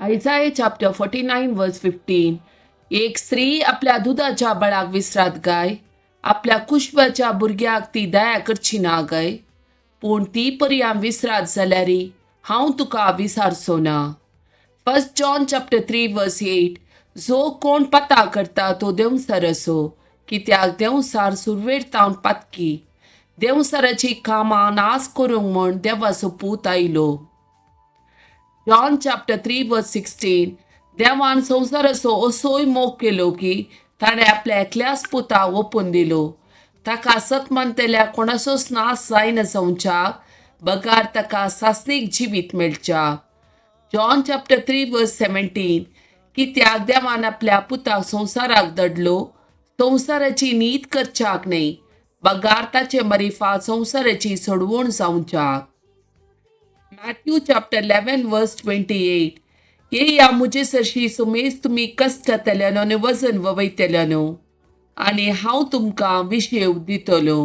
Isaiah chapter 49 verse 15. एक स्त्री आपल्या दुदाच्या बळाक विसरात गाय, आपल्या कुशबाच्या भुरग्याक ती दया करची ना गाय? पूण ती पर्यां विसरात जाल्यार हांव तुका विसारचो ना. First John chapter 3 verse 8. जो कोण पता करता तो देंवचार असो, कित्याक देंवचार सुरवेर तावन पातकी. देंवचाराची कामां नाश करूंक म्हूण देवाचो पूत आयलो. John chapter 3 verse 16. देवान संवसाराचो असोय मोग केलो की ताणें आपल्या एकल्याच पुताक ओपून दिलो, ताका सत मानतल्या कोणाचोच नाश जायना जावच्याक, बगार ताका सासणीक जिवीत मेळच्याक. John chapter 3 verse 17. कित्याक देवान आपल्या पुताक संवसाराक दडलो, संवसाराची नीत करच्याक न्हय, बगार ताचे मरिफात संवसाराची सोडवण जावच्याक. Matthew chapter 11 verse 28. येया म्हजे सरशी सुमेज तुमी कश्ट जातल्यानो आनी वजन ववयतल्यानो, आनी हांव तुमकां विशेव दितलो.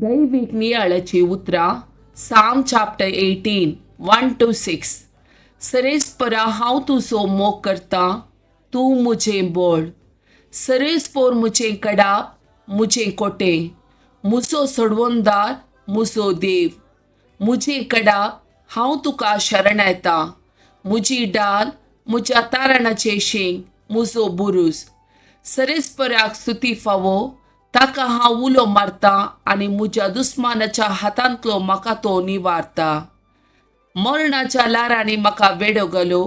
दैवीक नियाळाची उतरां. Psalm chapter 18, 1 to 6. सरेस्परा, हांव तुजो मोग करता, तूं म्हजें बळ. सरेस्पोर म्हजें कडाप, म्हजें कोटें, म्हजो सोडवणदार, म्हजो देव, म्हजें कडाप, हांव तुका शरण येता. म्हजी डाल, म्हज्या तारणाचें शेंग, म्हजो बुरूज. सरेस्पराक स्तुती फावो. ताका हांव उलो मारता आनी म्हज्या दुस्मानाच्या हातांतलो म्हाका तो निवारता. मरणाच्या ल्हारांनी म्हाका वेडो घालो,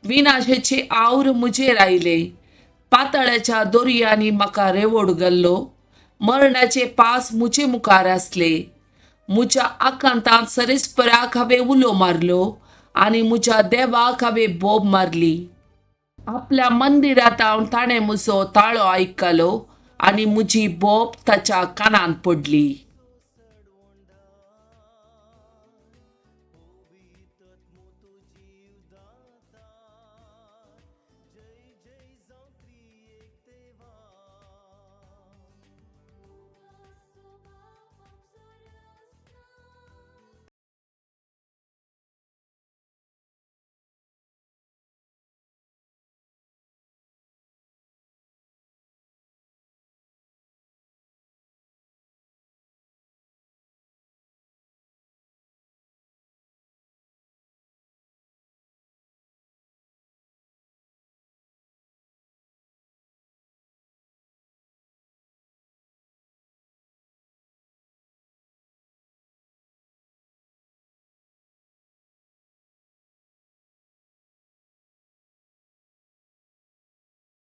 विनाशेचे आवर म्हजेर आयले. पातळाच्या दोरयांनी म्हाका रेवोड घाल्लो, मरणाचे पास म्हजे मुखार आसले. म्हज्या आकांतांत सरेस्पराक हांवें उलो मारलो आनी म्हज्या देवाक हांवें बोब मारली. आपल्या मंदिरांत ताणें म्हजो ताळो आयकलो आनी म्हजी बोब ताच्या कानांत पडली.